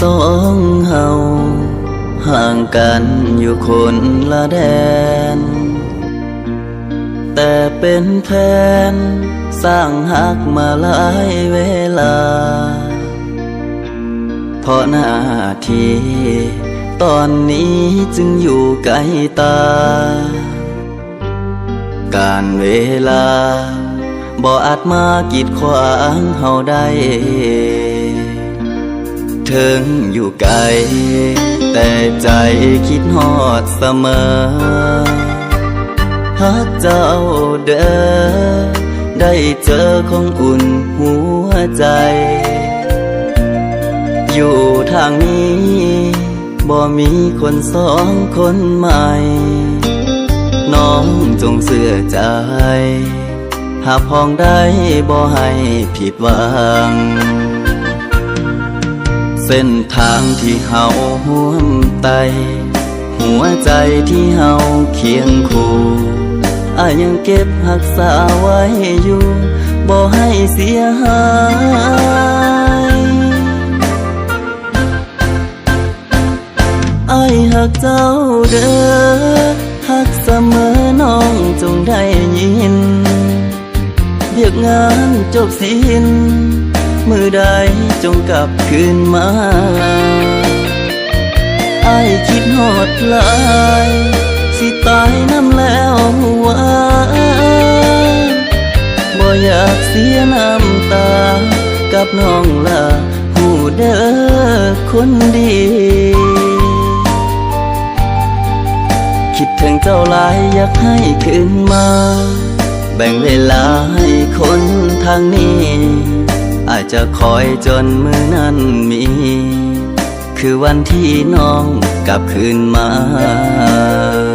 ສອງເຮົາຫ່າງກັນຢູ່ຄົນລະແດນ ແຕ່ເປັນແຜນສ້າງຮັກມາຫຼາຍເວລາ ເພາະໜ້າທີ່ຕອນນີ້ຈຶ່ງຢູ່ໄກຕາ ການເວລາບໍ່ອາດມາກີດຂວາງເຮົາໄດ້ ເຖິງຢູ່ໄກ ແຕ່ໃຈຄິດຮອດສະເໝີ ຮັກເຈົ້າເດີ ໄດ້ເຈີຄົງອຸ່ນຫົວໃຈ ຢູ່ທາງນີ້ ບໍ່ມີຄົນສອງຄົນໃໝ່ ນ້ອງຈົ່ງເຊື່ອໃຈ ຮັບຮອງໄດ້ບໍ່ໃຫ້ຜິດຫວັງ ເສັ້ນທາງທີ່ເຮົາຮ່ວມໄຕ່ ຫົວໃຈທີ່ເຮົາຄຽງຄູ່ ອ້າຍຍັງເກັບຮັກສາໄວ້ຢູ່ ບໍ່ໃຫ້ເສຍຫາຍ ອ້າຍຮັກເຈົ້າເດີ ຮັກສະເໝີ ນ້ອງຈົ່ງໄດ້ຍິນ ວຽກງານຈົບສິ້ນ ມື້ໃດຈົ່ງກັບຄືນມາ ອ້າຍຄິດຮອດຫຼາຍ ຊິຕາຍນຳແລ້ວຫວາ ບໍ່ຢາກເສຍນ້ຳຕາ ກັບນ້ອງລະ ຮູ້ເດີຄົນດີ ຄິດເຖິງເຈົ້າຫຼາຍ ຢາກໃຫ້ຄືນມາ ແບ່ງເວລາໃຫ້ຄົນທາງນີ້ ອ້າຍຈະຄອຍຈົນມື້ນັ້ນມີ ຄືວັນທີ່ນ້ອງກັບຄືນມາ.